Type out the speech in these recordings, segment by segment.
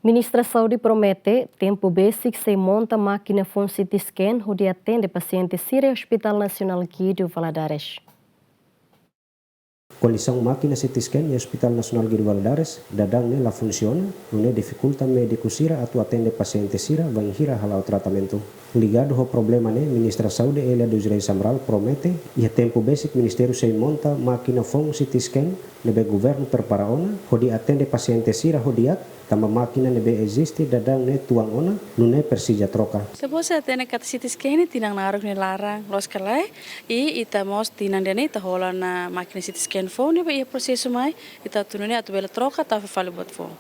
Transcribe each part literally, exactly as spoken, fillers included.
Ministra Saúde promete tempu besik sei monta mákina foun C T scan hodi atende pasiente sira iha Hospital Nasionál Guido Valadares. Kondisaun mákina C T scan iha Hospital Nasionál Guido Valadares daudaun ne'e la funsiona, nune'e difikulta médiku sira atu atende pasiente sira bainhira hala'o tratamentu. Ligadu ho problema ne'e, Ministra Saúde Elia dos Reis Amaral promete, iha tempu besik ministériu sei monta mákina foun C T scan ne'ebé governu prepara ona, hodi atende pasiente sira ho di'ak, tanba mákina ne'ebé eziste daudaun ne'e tuan ona, nune'e presiza troka. Ita-boot sei hatene katak C T scan ne'e tinan naruk nia laran, loos ka lae, i ita mós tinan ida-ne'e ita hola ona mákina C T scan foun ne'ebé iha prosesu mai, ita atu nune'e atu bele troka, atu fali buat foun.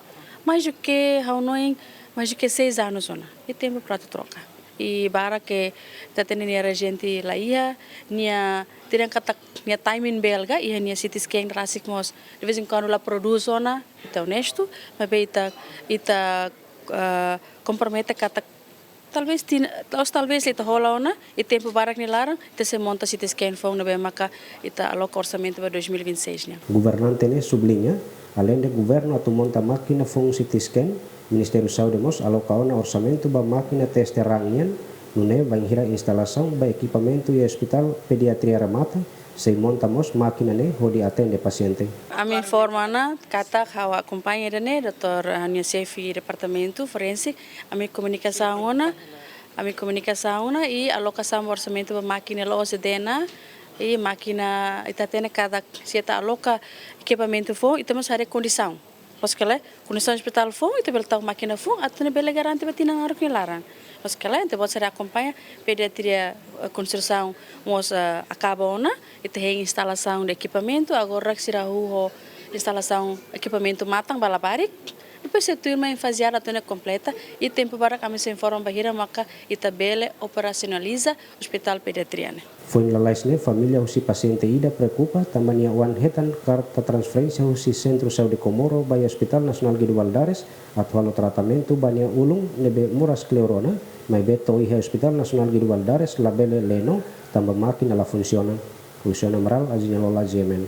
Mais do que, ha'u hanoin, mais do que seis anos ona, i tempu para atu troka. I barak ke ita hatene nia reajiente la iha, nia tinan katak nia timing bele ka, iha nia C T scan rasik mós de vez em quando la prodús ona, ita onestu, maibé ita, ita, ah, kompromete katak talvez tin-, talvez, talvez ita hola ona, i tempu barak nia laran, ita sei monta C T scan foun ne'ebé maka ita aloka orsamentu ba dois mil e vinte e seis nian. Governante ne'e subliña, aleinde governu atu monta mákina foun C T scan, Ministériu Saúde mós aloka ona orsamentu ba mákina teste raan nian, nune'e bainhira instalasaun ba ekipamentu iha Hospital Pediatria remata, sei monta mós mákina ne'e hodi atende pasiente. Ami informa ona katak ha'u akompaña ida-ne'e, doutór, ah, nia xefe departamentu forense, ami komunikasaun ona, ami komunikasaun ona, i alokasaun orsamentu ba mákina la'ós ida ona, i mákina ita hatene katak se ita aloka ekipamentu foun, ita mós haree kondisaun. Loos ka lae, kondisaun hospital foun, ita bele tau mákina foun, atu nune'e bele garante ba tinan naruk nia laran. Loos ka lae, ita-boot sei akompaña, pediatria, eh, konstrusaun mós, eh, akaba ona, ita hein instalasaun de ekipamentu, agora sira hahú ho instalasaun ekipamentu matan ba labarik. Depois sei tuir mai faze atu nune'e kompleta, i tempu barak ami sei informa bainhira maka ita bele operasionaliza Hospital Pediatria ne'e. Foin lalais ne'e, família husi pasiente ida preokupa tanba nia oan hetan karta transferénsia husi Sentru Saúde Comoro ba iha Hospital Nasionál Guido Valadares atu halo tratamentu ba nia ulun ne'ebé moras kleur ona, maibé to'o iha Hospital Nasionál Guido Valadares labele lee no tanba mákina la funsiona. Luciano Amaral, Azinha Lola, G M N.